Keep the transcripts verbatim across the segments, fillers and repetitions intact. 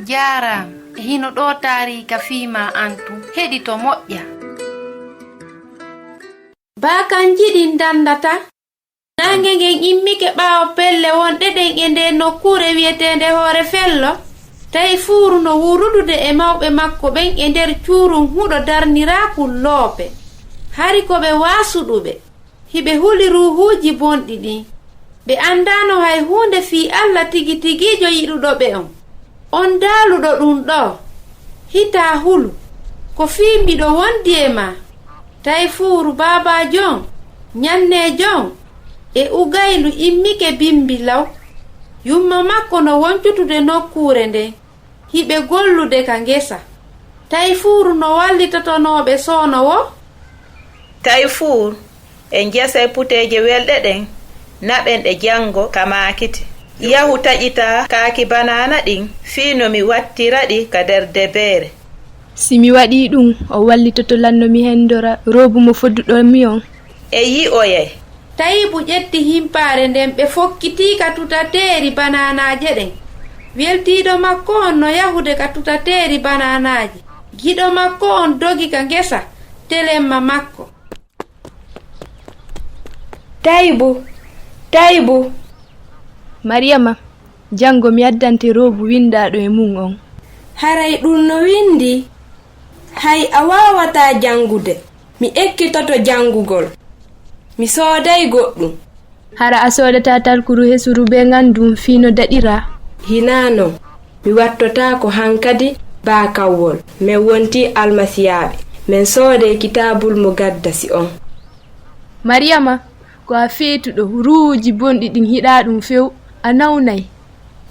Jaaraama. E hino ɗoo taariika fii maa an tun. Heɗito moƴƴa. Baa kanji ɗin dandataa. Naange ngen immike ɓaawo pelle wonɗe ɗen e ndee nokkuure wi'eteende Hoore Fello, tawi fuuru no wuurudude e mawɓe makko ɓen e nder cuurun huɗo darniraakun loope. Hari ko ɓe waasuɗuɓe, hiɓe huli ruuhuuji bonɗi ɗin. Ɓe anndaano hay huunde fii Alla tigi tigiijo yiɗuɗo ɓe on. On daaluɗo ɗun ɗoo, hitaa hulu, ko fii miɗo wondi e maa. Tawi fuuru baabaajo on, ɲanneejo on, e Ugaylu immike bimbi law. Yumma makko no woncutude nokkuure nden, hiɓe gollude ka ngesa. Tawi fuuru no wallitotonooɓe soono woo? Tawi fuuru, en jesay puteeje welɗe ɗen, naɓen ɗe janngo ka maakiti. Yahu taƴitaa kaaki banaana ɗin fii no mi wattira ɗi ka nder debeere. Si mi waɗii ɗun, o wallitoto lan no mi hendora roobu mo fodduɗon mi on. E yi'oyay. Tayibu ƴetti himpaare nden, ɓe fokkitii ka tutateeri banaanaaje ɗen. Weltiiɗo makko on no yahude ka tutateeri banaanaaje. Giɗo makko on dogi ka ngesa telemma makko. Tayibu, Tayibu. Mariyama, janngo mi addante roobu winndaaɗo e mun on. Haray ɗun no winndii? Hay a waawataa janngude. Mi ekkitoto janngugol. Mi sooday goɗɗun. Hara a soodataa talkuru hesuru be nganndun fii no daɗiraa? Hinaa non. Mi wattotaako hankadi baakawwol. Men wontii almasiyaaɓe. Men sooday Kitaabul Mugaddasi on. Mariyama, ko a feetuɗo, ruuhuuji bonɗi ɗin hiɗaa ɗun few, a nawnay.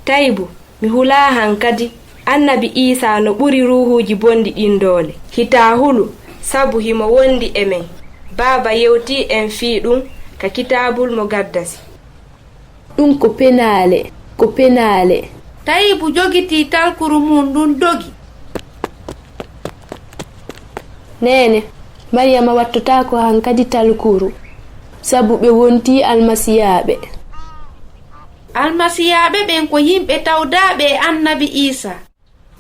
Tayibu, mi hulaa hankadi. Annabi Iisaa no ɓuri ruuhuuji bonɗi ɗin doole. Hitaa hulu, sabu himo wondi e men. Baaba yewtii en fii ɗun ka Kitaabul Mugaddasi. Ɗun ko penaale, ko penaale. Tayibu jogitii talkuru mun ndun dogi. Neene, Mariyama wattotaako hankadi talkuru, sabu ɓe wontii almasiyaaɓe. Almasiyaaɓe ɓen ko yimɓe tawdaaɓe e Annabi Iisaa.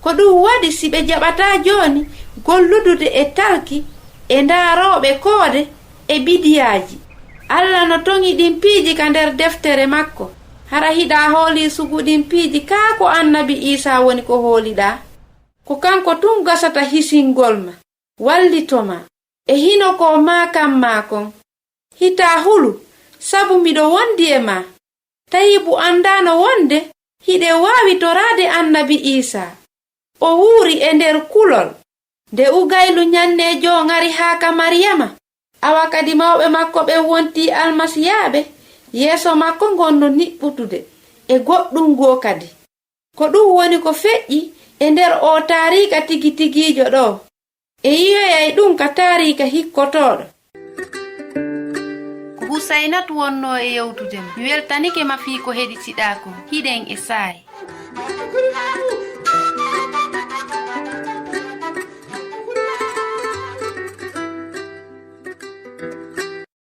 Ko ɗun waɗi si ɓe jaɓataa jooni golludude e talki e ndaarooɓe koode e bidiyaaji. Alla no toŋi ɗin piiji ka nder deftere makko. Hara hiɗaa hoolii sugu ɗin piiji kaa ko Annabi Iisaa woni ko hooliɗaa? Ko kanko tun gasata hisingol ma, wallito ma. E hino ko maakan maa kon. Hitaa hulu, sabu miɗo wondi e maa. Tayibu anndaano wonde hiɗen waawi toraade Annabi Iisaa. O wuuri e nder kulol. Nde Ugaylu ɲanneejo on ari haa ka Mariyama, awa kadi mawɓe makko ɓen wontii almasiyaaɓe, yeeso makko ngon no niɓɓutude, e goɗɗun goo kadi. Ko ɗun woni ko feƴƴi e nder oo taariika tigi tigiijo ɗoo. E yi'oyay ɗun ka taariika hikkotooɗo. Ko Husaynatu wonnoo e yewtude ma. Mi weltanike ma fii ko heɗitiɗaa kon. Hiɗen e saa'i.